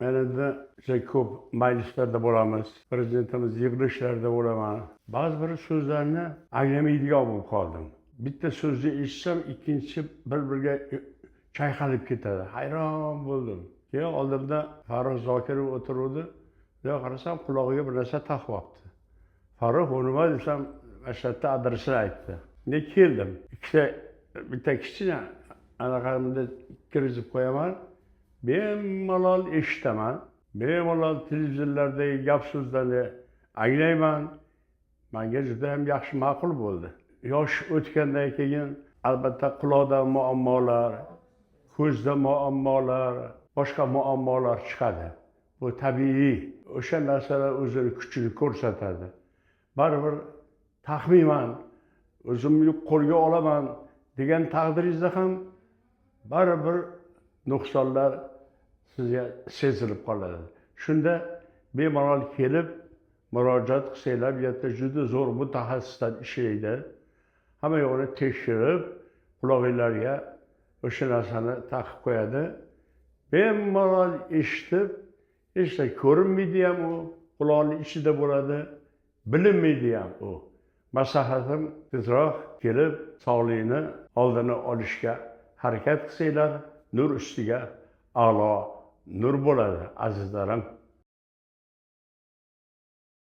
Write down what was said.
Men endi juda ko'p majlislarda bo'lamiz, prezidentimiz yig'ilishlarida bo'laman. Ba'zi bir so'zlarni anglamaydigan bo'lib qoldim. Bitta so'zni eshitsam, ikkinchisi bir biriga chayqalib ketadi. Hayron bo'ldim. Keyin oldimda Farruh Zokirov o'tiruvdi. Bundoq qarasam, qulog'iga bir narsa taqib olibdi. "Farruh, u nima?" desam, mana shu yerda adresini aytdi. Men keldim. Ikkita, bitta kichkina anaqa bunday kirgizib qo'yaman. Bemalol eshitaman. Bemalol televizorlardagi gap so'zlarni anglayman. Menga juda ham yaxshi, ma'qul bo'ldi. Yosh o'tgandan keyin albatta quloqda muammolar, ko'zda muammolar, boshqa muammolar chiqadi. Bu tabiiy. O'sha narsalar o'zini kuchini ko'rsatadi. Baribir taqmayman, o'zimni qo'lga olaman degan taqdiringizda ham baribir nuqsonlar sizga sezilib qoladi. Shunda bemalol kelib murojaat qilsanglar, bu yerda juda zo'r mutaxassislar ishlaydi. Hamma yo'g'ini tekshirib, qulog'inglarga o'sha narsani taqib qo'yadi. Bemalol eshitib, hech narsa ko'rinmaydi ham, u quloqni ichida bo'ladi, bilinmaydi ham u. Maslahatim, tezroq kelib sog'likni oldini olishga harakat qilsanglar, nur ustiga a'lo nur bo'ladi, azizlarim.